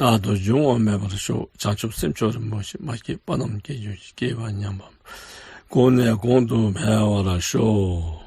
རྟག་ཏུ་འབྱུང་བ་མེད་པར་ཤོག། བྱང་ཆུབ་སེམས་མཆོག་རིན་པོ་ཆེ། མ་སྐྱེས་པ་རྣམས་སྐྱེ་གྱུར་ཅིག། སྐྱེས་པ་ཉམས་པ་མེད། གོང་ནས་གོང་དུ་འཕེལ་བར་ཤོག།